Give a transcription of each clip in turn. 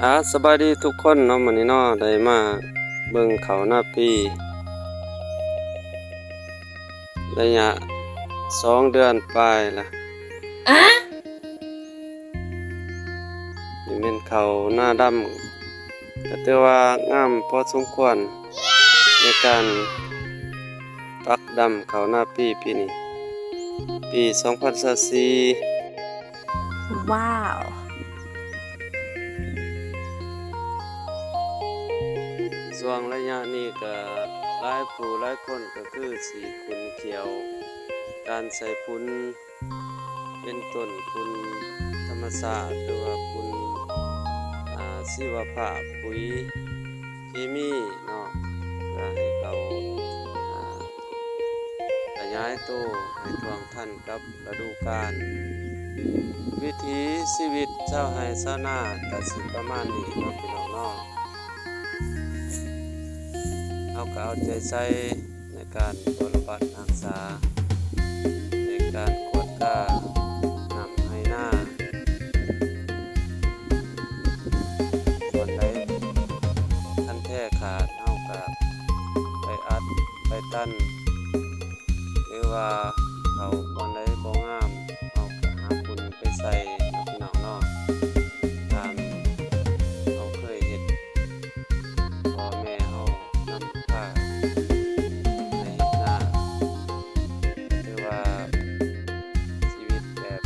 ອາ ສະບາຍດີທຸກຄົນເນາະ, ມື້ນີ້ເນາະ ໄດ້ມາເບິ່ງເຂົ້ານາປີ ໄລຍະສອງເດືອນປາຍລະ. ອາ ນີ້ແມ່ນເຂົ້ານາດຳ ກໍຖືວ່າງາມພໍສົມຄວນໃນການປັກດຳເຂົ້ານາປີປີນີ້ ປີສອງພັນຊາວສີ່. ວ້າວ! ຊ່ວງໄລຍະນີ້ກໍຫຼາຍຜູ້ຫຼາຍຄົນກໍຄືສີດຝຸ່ນຂຽວ, ການໃສ່ຝຸ່ນ ເປັນຕົ້ນຝຸ່ນທຳມະຊາດ ຫຼືວ່າຝຸ່ນ ອາ ຊີວະພາບ, ປຸຍເຄມີເນາະ ເພື່ອໃຫ້ເຂົ້າ ອາ ຂະຫຍາຍໂຕໃຫ້ທ່ວງທັນກັບລະດູການ. ວິຖີຊີວິດຊາວໄຮ່ຊາວນາກໍຊິປະມານນີ້ເນາະ ພີ່ນ້ອງເນາະ. ເຮົາກໍເອົາໃຈໃສ່ ໃນການບົວລະບັດຮັກສາ, ໃນການກວດການ້ຳໄຮ່ນາ, ສ່ວນໃດຄັນແທ້ຂາດ ເຮົາກະໄປອັດໄປຕັນ ຫຼືວ່າເຂົ້າບ່ອນໃດບໍ່ງາມ ເຮົາກະຫາຝຸ່ນໄປໃສ່ເນາະ ພີ່ນ້ອງເນາະ, ຕາມເຮົາເຄີຍເຮັດ. ພໍ່ແມ່ເຮົານຳພາໃຫ້ເຮັດນາ ຖືວ່າຊີວິດແບບ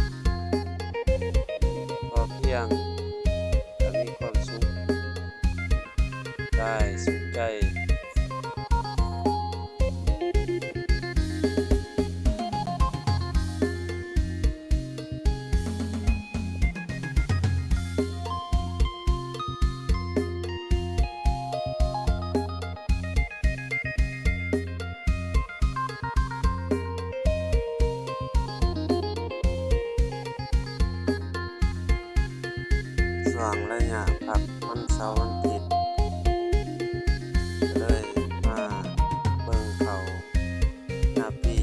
ພໍພຽງ ແລະ ມີຄວາມສຸກກາຍສຸກໃຈ. ຊ່ວງໄລຍະພັກວັນເສົາວັນອາທິດ ກໍເລີຍມາເບິ່ງເຂົ້ານາປີ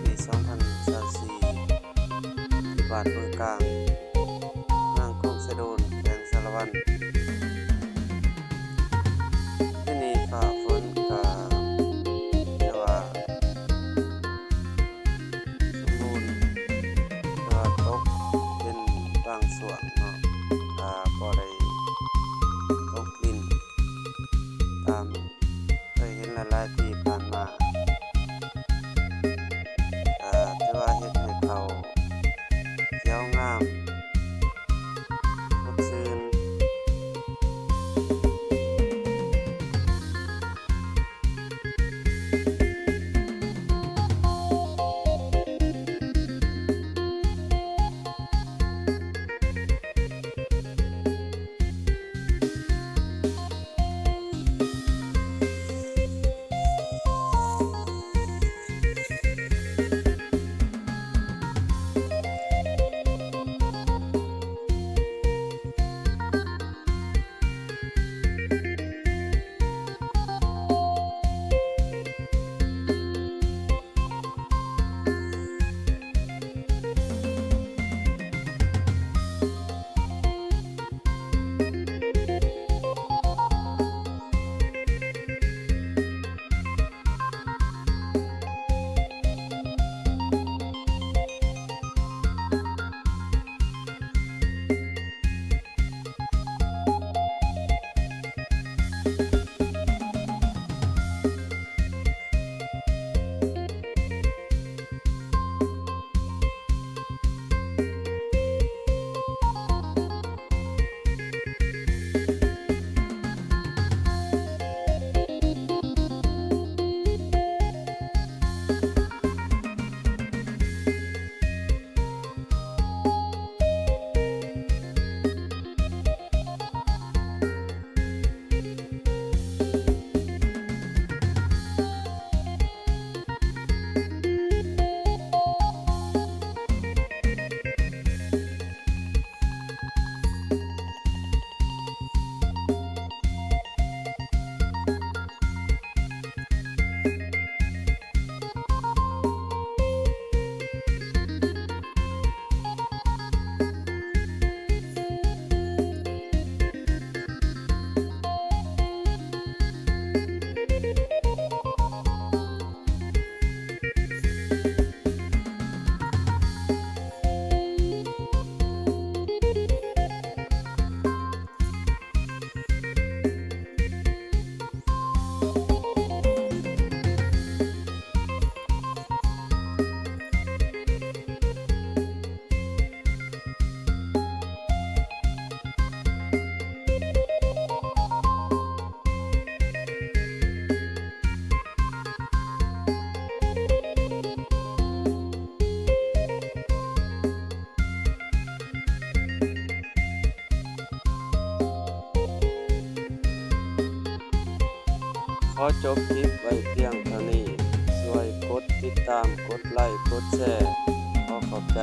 ປີສອງພັນຊາວສີ່ ທີ່ບ້ານເມືອງກາງ ເມືອງໂຄງໄຊໂດນ ແຂວງສາລະວັນ. ປີນີ້ຟ້າຝົນກໍຖືວ່າສົມບູນ ແຕ່ວ່າຕົກເປັນບາງຊ່ວງເນາະ, ກໍບໍ່ໄດ້ຕົກລິນຕາມເຄີຍເຫັນຫຼາຍໆປີຜ່ານມາ. ກໍຖືວ່າເຮັດໃຫ້ເຂົ້າຂຽວງາມ ສົດຊື່ນ. ເ ຂໍຈົບຄລິບໄວ້ພຽງເທົ່ານີ້. ຊ່ວຍກົດຕິດຕາມ, ກົດໄລ, ກົດແຊ. ຂໍຂອບໃຈ.